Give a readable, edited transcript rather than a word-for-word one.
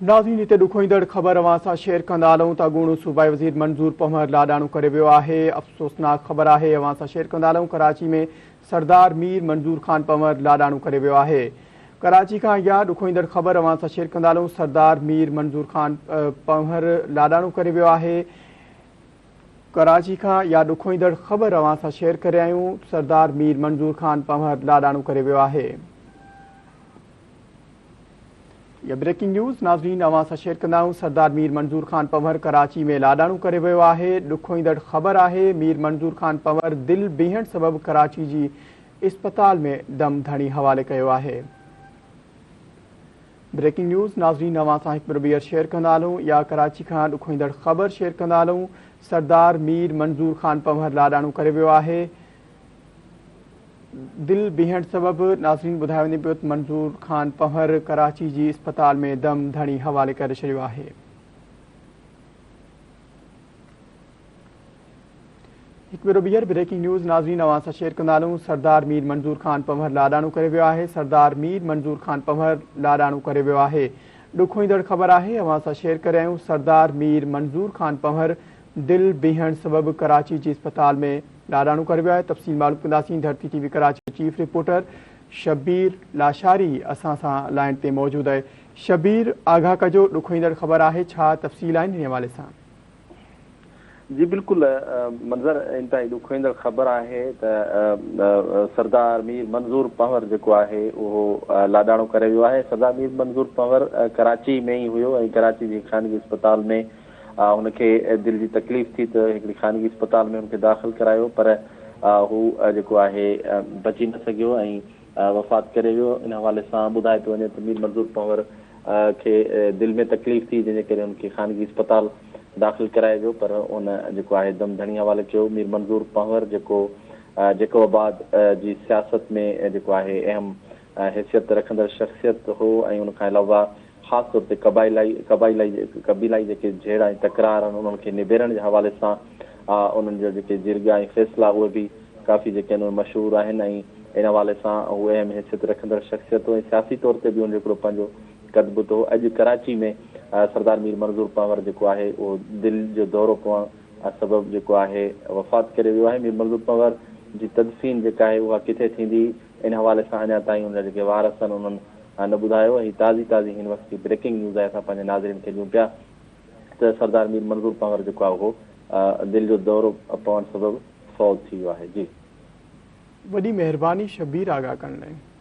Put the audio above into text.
ناظرين هتي ڏکوئيندڙ خبر اوهان سان شيئر ڪندا هلون ته اڳوڻو صوبائي وزير منظور پنهور لاڏاڻو ڪري ويو آهي افسوسناڪ خبر آهي اوهان سان شيئر ڪندا هلون ڪراچي ۾ سردار مير منظور خان پنهور لاڏاڻو ڪري ويو آهي ڪراچي کان اها ڏکوئيندڙ خبر اوهان سان شيئر ڪندا هلون سردار مير منظور خان پنهور لاڏاڻو ڪري ويو آهي ڪراچي کان اها ڏکوئيندڙ خبر اوهان سان شيئر ڪري آهيون سردار مير منظور خان پنهور لاڏاڻو ڪري ويو آهي. يا بريڪنگ نيوز ناظرين اوهان سان شيئر ڪندا آهيون سردار مير منظور خان پنهور ڪراچي ۾ لاڏاڻو ڪري ويو آهي ڏکوئيندڙ خبر آهي مير منظور خان پنهور دل بيهڻ سبب ڪراچي جي اسپتال ۾ دم ڌڻي حوالي ڪيو آهي بريڪنگ نيوز ناظرين اوهان سان هڪ ڀيرو ٻيهر شيئر ڪندا هلون يا ڪراچي کان ڏکوئيندڙ خبر شيئر ڪندا هلون سردار مير منظور خان پنهور لاڏاڻو ڪري ويو آهي دل بيهڻ سبب ناظرين ٻڌايو وڃي پيو ته منظور خان پنهور ڪراچي جي اسپتال ۾ دم ڌڻي حوالي ڪري ڇڏيو آهي. هڪ ڀيرو ٻيهر بريڪنگ نيوز ناظرين اوهان سان شيئر ڪندا هلون سردار مير منظور خان پنهور لاڏاڻو ڪري ويو آهي سردار مير منظور خان پنهور لاڏاڻو ڪري ويو آهي ڏکوئيندڙ خبر آهي اوهان سان شيئر ڪري آهيون سردار مير منظور خان پنهور دل بيهڻ سبب ڪراچي جي اسپتال ۾ لاڏاڻو ڪري ويو آهي تفصيل معلوم ڪنداسين ڌرتي ٽي وي ڪراچي جو چيف رپورٽر شبير لاشاري اسان سان لائين تي موجود آهي شبير آگاهه ڪجو ڏکوئيندڙ خبر آهي ڇا تفصيل آهن ان حوالي سان. جي بلڪل منظر انتهائي ڏکوئيندڙ خبر آهي ته سردار مير منظور پنهور جيڪو آهي اهو لاڏاڻو ڪري ويو آهي سردار مير منظور پنهور ڪراچي ۾ ئي هيو ۽ ڪراچي جي خانگي اسپتال ۾ هن کي دل جي تڪليف ٿي ته هڪڙي خانگي اسپتال ۾ هن کي داخل ڪرايو پر هو جيڪو آهي بچي نه سگهيو ۽ وفات ڪري ويو. ان حوالي سان ٻڌايو پيو وڃي ته مير منظور پنهور کي دل ۾ تڪليف ٿي جنهن جي ڪري هن کي خانگي اسپتال داخل ڪرايو ويو پر ان جيڪو آهي دم ڌڻي حوالي ڪيو. مير منظور پنهور جيڪو جيڪب آباد جي سياست ۾ جيڪو آهي اهم حيثيت رکندڙ شخصيت هو ۽ ان کان علاوه خاص طور تي قبائلائي قبائلائي قبيلائي جيڪي جهيڙا ۽ تڪرار آهن انهن کي نبيرڻ جي حوالي سان انهن جا جيڪي جرڳا ۽ فيصلا اهي به ڪافي جيڪي آهن اهي مشهور آهن ۽ ان حوالي سان هو اهم حيثيت رکندڙ شخصيت هو ۽ سياسي طور تي به ان جو هڪڙو پنهنجو قد بت هو اڄ ڪراچي ۾ سردار مير منظور پنهور جيڪو آهي اهو دل جو دورو پوڻ سبب جيڪو آهي وفات ڪري ويو آهي مير منظور پنهور جي تدفين جيڪا آهي اها ڪٿي ٿيندي ان حوالي سان اڃا تائين ان جا جيڪي وارث آهن انهن نه ٻڌايو. هي تازي تازي هن وقت جي بريڪنگ نيوز آهي اسان پنهنجي ناظرين کي ڏيون پيا ته سردار مير منظور پنهور جيڪو آهي اهو دل جو دورو پوڻ سبب فوت ٿي ويو آهي جي. وڏي مهرباني شبير آگاهه ڪرڻ لاء.